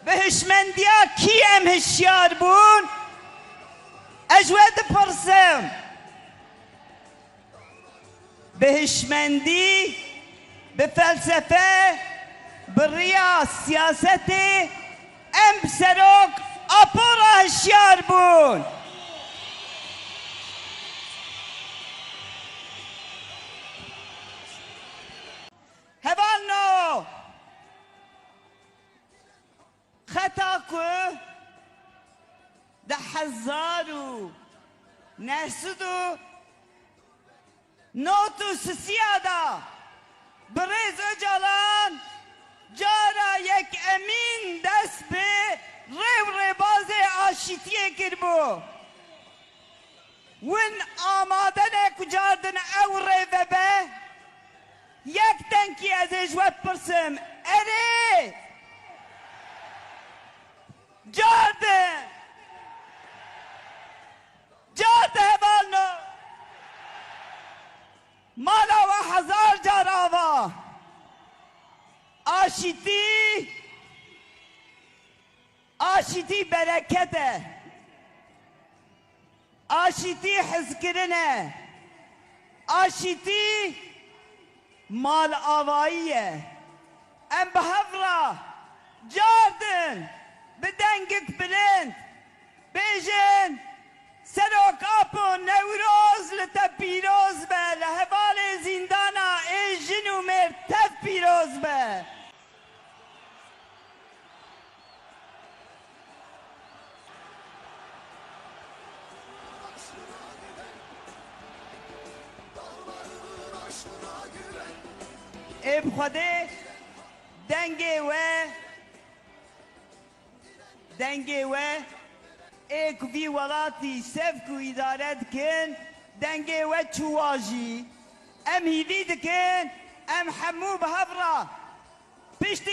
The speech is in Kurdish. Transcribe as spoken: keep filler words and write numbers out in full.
Bi hişmendiya kî em hişyar bûn? Ez ji we dipirsim. Bi hişmendî, bi felsefe, bi riya siyasetê em bi Serok Apo re hişyar bûn. Hevalno, xeta ku di hezar û neh sed û nod û sisiya de birêz Ocalan cara yekemîn dest bi rê û rêbazê aşîtiyê kiribû. Win amade ne ku cardin ew rê vebe? Yek dengkî ez ê ji we bipirsim. Erê! Cardin! Cardin hevalno! Mala we hezar car ava. Aşîtî, aşîtî bereket e. Aşîtî hizkirin e. Aşîtî mal avayî ye. Em bi hev re cardin bi dengik bilind bêjin, Serok Apo Newroz li te pîroz be, li hevalê zîndana ê jin û mêr tev pîroz be. Ê bi Xwedê dengê we, dengê we ê ku vî welatî sevk û îdare dikin, dengê we çûwa jî. Em hîvî dikin, em hemû bi hev re piştî